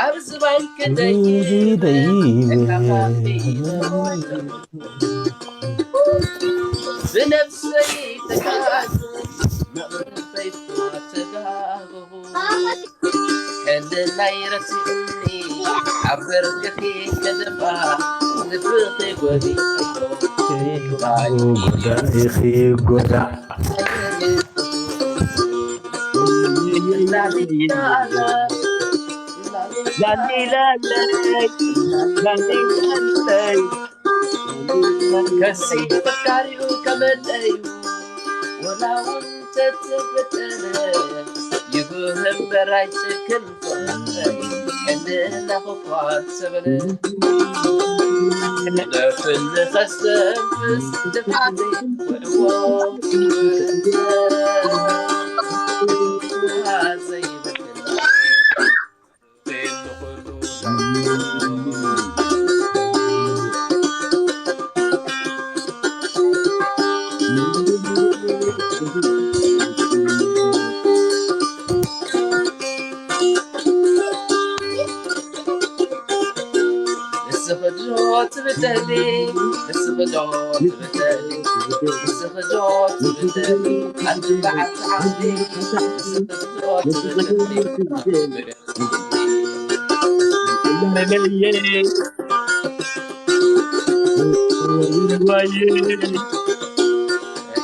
ኣብ ዝባን ክደይ ብነፍሰይ ተጋዙ መቕርበይ ተጋዙ ከልላይ ረሲኒ ኣብ በርግኺ ከደባ ልብኺ ጎዲእዮ ጎዳኢኺ ጎዳእ ላሊላለይ ላሊላለይ ከሲ ፈካሪኡ ከመለዩ ወላ እውን ተተፈጠረ ይጉህ እምበር ኣይጭክን ፍቕረይ ክንድና ክኳት ሰበለ ነፍን ከስተንፍስ ድፍዓተይ ወድዎ ዘይበክላ ንስኺ ዶ ትብደሊ ንስኺ ዶ ትብደሊ ንስኺ ዶ ትብደሊ ኣንቲ በዓልቲ ዓዲ ንስኺ ዶ ትብደሊ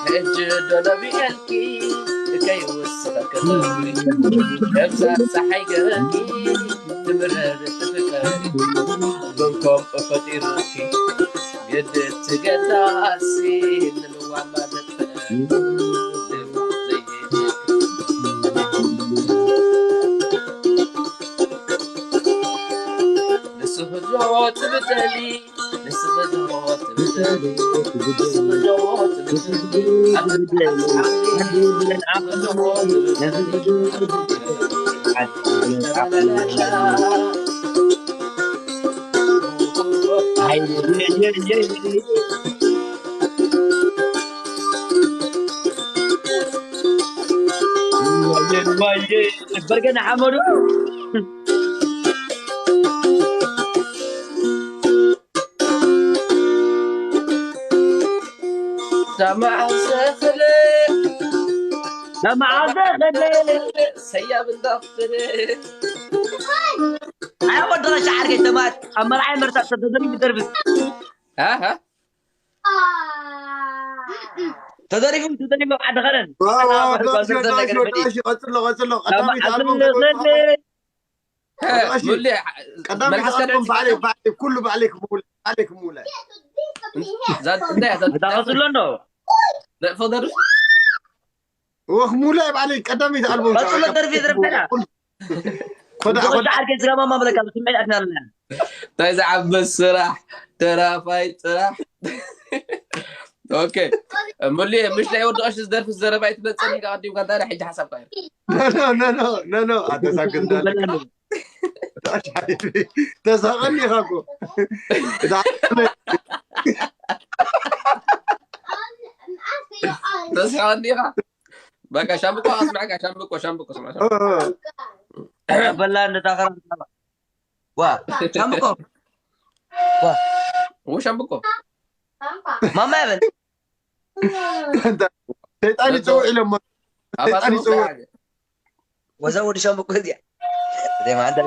ሕጂ ዶ ነቢዐልኪ ከይውስኸኪ ነብሳ ፀሓይ ገበኪ ትምረር ትፍቀሪ ብንኮም ፈጢሩኪ ግድት ገዳሲ ንምዋማ ዘጥፈ ንስኽዶ ትብደሊ ንስኽዶ ትብደሊ ንስኽዶ ትብደሊ በርገና ሓመዱ ተማዓዘኽለ ተማዓዘኽለ ሰያብ እንዳኽፍለ ኣይ ወዲ ሻዓር ገይተማት ኣብ መርዓይ መርታ ተደሪ ብደርቢ ኣሃ ተደሪፉ ተደሪፉ ዓዲ ኸረን ቀጽሎ ቀጽሎ ቀዳሚት ኣልቦ ቀዳሚት ኣልቦ ባዕለይ ባዕለይ ኩሉ ባዕለይ ክምውለ ባዕለይ ክምውለ እንታይ እንታይ እንታይ ቀጽሎ እንዶ ፍቅር ወኽሙለ ባዕለይ ቀዳሚት ኣልቦ ቀጽሎ ደርፊ ደርፊና ኮዳ ኮዳ ዓርከይ ዝረማማ ብለካ ስምዒት ኣትና ኣለና እንታይ ዝዓበስ ስራሕ ደራፋይ ጥራሕ ኦኬ ሙሉየ ምሽ ናይ ወዲ ቀሺ ዝደርፊ ዘረባ ኣይትመፀኒ ካ ቀዲምካ እንታይ ሕጂ ሓሳብካ እዩ ኖ ኖ ኖ ኖ ኣተሳግር እንዳለካ ተሳቀኒ ኢኻ እኮ ተስሓቀኒ ኢኻ በቃ ሻምብቆ ኣስማዕካ ሻምብቆ ሻምብቆ ስማ በላ እንደታኸራ ዋ ሻምብቆ ው ሻምብቆ ማማ ይበል ሰይጣን ይፅውዕ ኢሎሞ ሰይጣን ይፅውዕ ወዛ ወዲ ሻምብቆ እዚኣ ዘይማንታ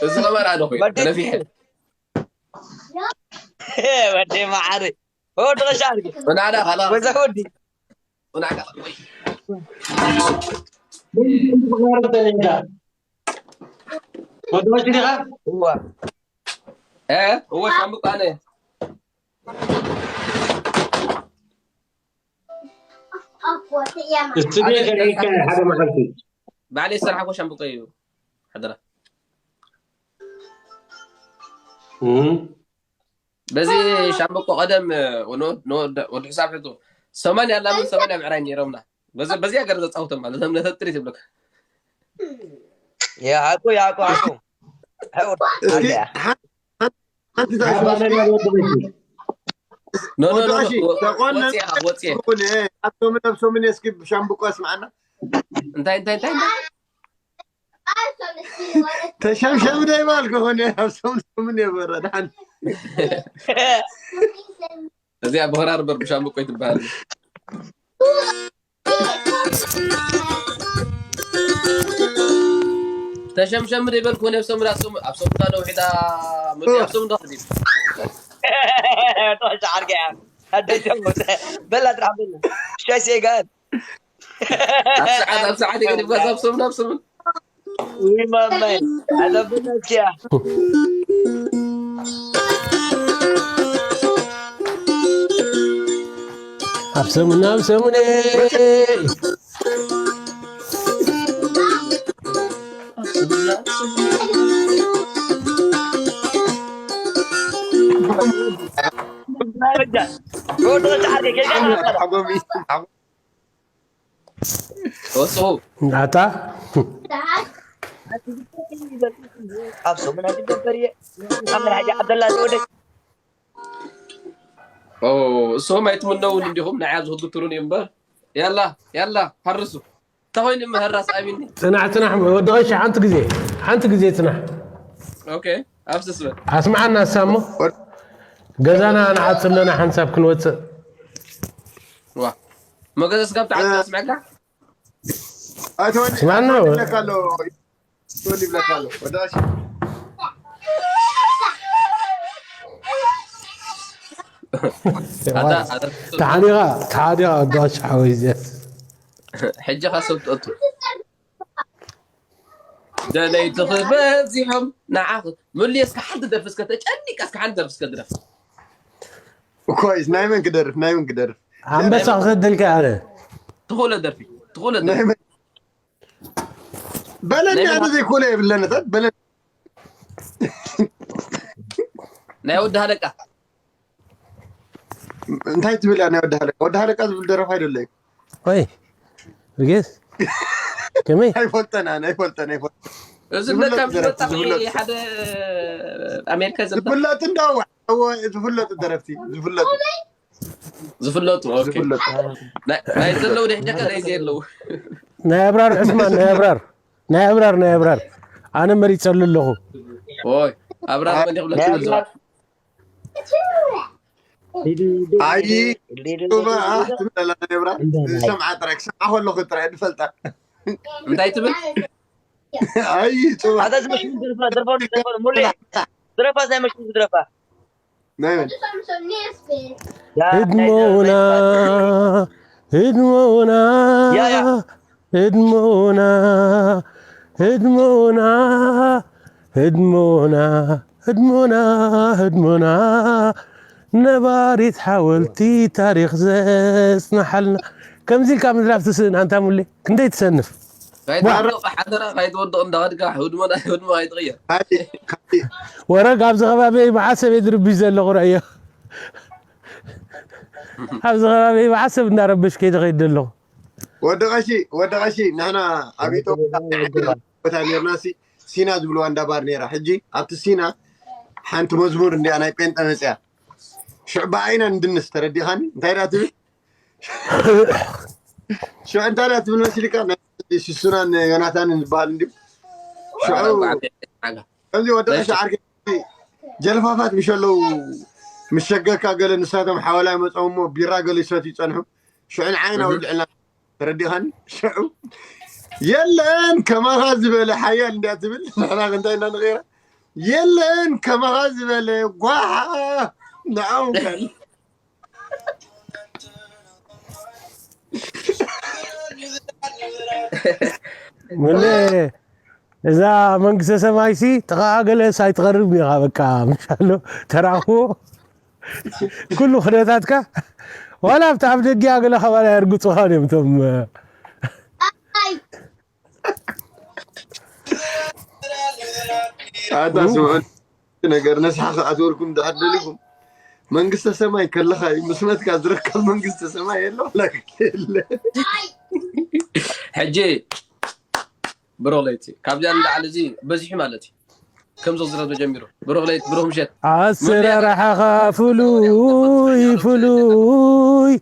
እዚ ነበራ ዶ ኮይኑ ተነፊሐ ወዲ መዓሪ ወዲ ሻርጊ ናዳ ካላ ወዛ ወዲ ናዳ ወድወጭ ዲኻ? እዋ እወ ሻምብቆ ኣነ ስቱድዮ ከርእየካ ሓደ መዓልቲ ባዕለይ ዝሰራሕኮ ሻምብቆ እዩ ሓደራ እም። በዚ ሻምብቆ ቀደም ወዲ ሕሳብ ሕቶ ሰማንያ ኣላምን ሰማንያ ምዕራይ ነይሮምና በዚ በዚኣ ገር ዘጻውቶም ማለት ነተጥሪ ትብለካ። يا عكو يا عكو عكو. እስኪ ሓንቲ ኖ ኖ ኖ ወፂያ ወፂያ ኮነ ኣብቶም ነብሶምን እስኪ ብሻምብቆ ስማዕና። እንታይ እንታይ እንታይ እንታይ ተሸምሸም ደይ ባል ከሆነ ኣብቶም ምን የበረዳን። እዚኣ ብኽራር በር ብሻምብቆ ይትበሃል። ተሸምሸም ደይ በል ኮነ ኣብሶም ራሶም ኣብሶም ዳ ነው ሒዳ ምን ኣብሶም ዳ ዲብ ሻዓርገ ያ ኣደይ ተሞተ በላ ትራሕበሉ ሻይ ሴጋን ኣብ ሰዓት ኣብ ሰዓት ይገድባ ኣብሶም ዳ ኣብሶም ውይ ማማይ ኣዘብነትያ ኣብ ሰሙን ኣብ ሰሙን ወስኡ ኣታ ኣብ ሰሙን ኣይትገበር እየ ኣብ ናይ ሓጂ ዓብደላ ዝወደይ እሶም ኣይትምነውን እንዲኹም ንዓይ ኣብዚ ክግትሩን እዩ እምበር ያላ ያላ ሃርሱ ተኾይኑ ምህራስ ኣቢኒ ፅናሕ ፅናሕ ወዲ ቀሺ ሓንቲ ግዜ ሓንቲ ግዜ ፅናሕ ኦኬ ኣብስስ በል ኣስማዓና እሳ እሞ ገዛና ንዓፅ ኣለና ሓንሳብ ክንወፅእ ዋ መገዘስ ካብ ተዓፅ ኣስምዐካ ኣይትወኒ ስማዕና ይብለካ ኣሎ ይወኒ ይብለካ ኣሎ ወዲ ቀሺ ኣታ ኣታ ተሓኒኻ ተሓኒኻ ወዲ ቀሺ ሓወይ እዚኣ ሕጂ ኻ ሰብ ትእቱ ደለይቲ ክበዚሖም ንዓኽ ምልዮ እስከ ሓንቲ ደርፊ እስከ ተጨኒቀ እስከ ሓንቲ ደርፊ እስከ ድረፍ እኮ ናይ መን ክደርፍ ናይ መን ክደርፍ ኣንበሳ ክሰደልካ ኣነ ትኽእሎ ደርፊ ትኽእሎ ናይ ደርፊ መን በለኒ ኣነ ዘይኮነ የብለንታት በለኒ ናይ ወዲ ሃለቃ እንታይ ትብል እያ ናይ ወዲ ሃለቃ ወዲ ሃለቃ ዝብል ደረፍ ኣይደለዩ ወይ ብጌስ ከመይ ኣይፈልጠን ኣነ ኣይፈልጠን ኣይፈልጠን እዚ ዝፍለጥ ለካ ደረፍቲ ዝወጣ ዝፍለጥ ሓደ ኣሜሪካ ዘበ ዝፍለጥ እንዳው ዝፍለጥ ደረፍቲ ዝፍለጡ ዝፍለጡ ኦኬ ዝፍለጡ ናይ ናይ ዘለዉ ደሕደካ ናይ ዘየለዉ ናይ ኣብራር ዕስማን ናይ ኣብራር ናይ ኣብራር ናይ ኣብራር ኣነ መሪፀሉ ኣለኹ ኦይ ኣብራር መን ይኽብለካ ኣይ ጡባ ትብለላ ነብራ ዝሰምዓ ጥራይ ክሰምዓ ከለኹ ጥራይ ዝፈልጣ እንታይ ትብል ኣይ ጡባ ኣታ ዝመሽኩ ዝድረፋ ድረፋ ድረፋ ሙሉ ድረፋ ናይ መሽኩ ዝድረፋ ናይ መን ህድሞና ህድሞና ያ፣ ያ። ህድሞና ህድሞና ህድሞና ህድሞና ህድሞና ነባሪት ሓወልቲ ታሪክ ዘጽንሓልና ከምዚ ኢልካ ምድራፍ ትስእን ኣንታ ሙሌ ክንደይ ትሰንፍ ካይትወድቕ ሓደራ ካይትወድቕ እንዳኸድካ ህድሞና ህድሞ ካይትቕየር ካሊእ ካሊእ ወረ ካብዚ ከባቢ መዓት ሰብ ድርብሽ ዘለኹ ረእዮ ኣብዚ ከባቢ መዓት ሰብ እንዳረበሽ ከይደ ከይድ ዘለኹ ወዲ ቀሺ ወዲ ቀሺ ንሕና ኣብ ኢትዮጵያ ቦታ ነርና ሲ ሲና ዝብልዋ እንዳባር ነራ ሕጂ ኣብቲ ሲና ሓንቲ መዝሙር እንዲያ ናይ ጴንጠ መፅያ ሽዕ ብኣይና እንድንስ ተረዲኻኒ እንታይ ዳ ትብል ሽዕ እንታይ ዳ ትብል መሲልካ ናይ ሽሱናን ዮናታንን ዝበሃል እንዲ ሽዑ ከምዚ ወዲ ቀሺ ዓርከይ ጀልፋፋት ምሽ ኣለዉ ምስ ሸገካ ገለ ንሳቶም ሓወላይ መፀው እሞ ቢራ ገለ ይሰትዩ ይፀንሑ ሽዑ ንዓይና ውልዕልና ተረዲኻኒ ሽዑ የለን ከማኻ ዝበለ ሓያል እንዲያ ትብል ንሕና ክንታይ እና ንቐይራ የለን ከማኻ ዝበለ ጓሓ ንዓው ሙሌ እዛ መንግስተ ሰማይሲ ጥቓ ገለስ ኣይትቐርብ ኢኻ በቃ ምሻሎ ተራኽቦ ኩሉ ክነታትካ ዋላ ኣብቲ ኣብ ደጊ ኣገለ ከባላ የርግፁኻን እዮም እቶም ኣታ ስምዑ ነገር ነስሓ ክኣትወልኩም ድሕር ደሊኩም መንግስተ ሰማይ ከለኻ እዩ ምስመትካ ዝርከብ መንግስተ ሰማይ የለ ወላ የለ ሕጂ ብሩኽ ለይቲ ካብዚኣ ንላዕሊ እዚ በዚሑ ማለት እዩ። ከምዚ ክዝረብ ተጀሚሩ። ብሩኽ ለይቲ፣ ብሩኽ ምሸት። ኣሰራርሓኻ ፍሉይ ፍሉይ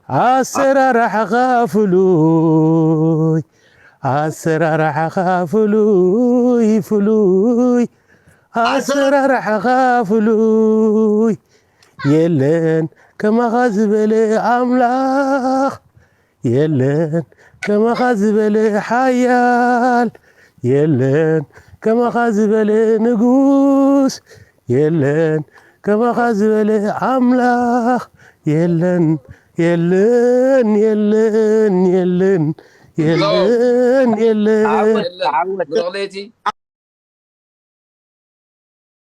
ኣሰራርሓኻ ፍሉይ ኣሰራርሓኻ ፍሉይ ፍሉይ ኣሰራርሓኻ ፍሉይ የለን ከማኻ ዝበለ ኣምላኽ የለን ከማኻ ዝበለ ሓያል የለን ከማኻ ዝበለ ንጉስ የለን ከማኻ ዝበለ ኣምላኽ የለን የለን የለን የለን የለን የለን ብሩኽ ለይቲ።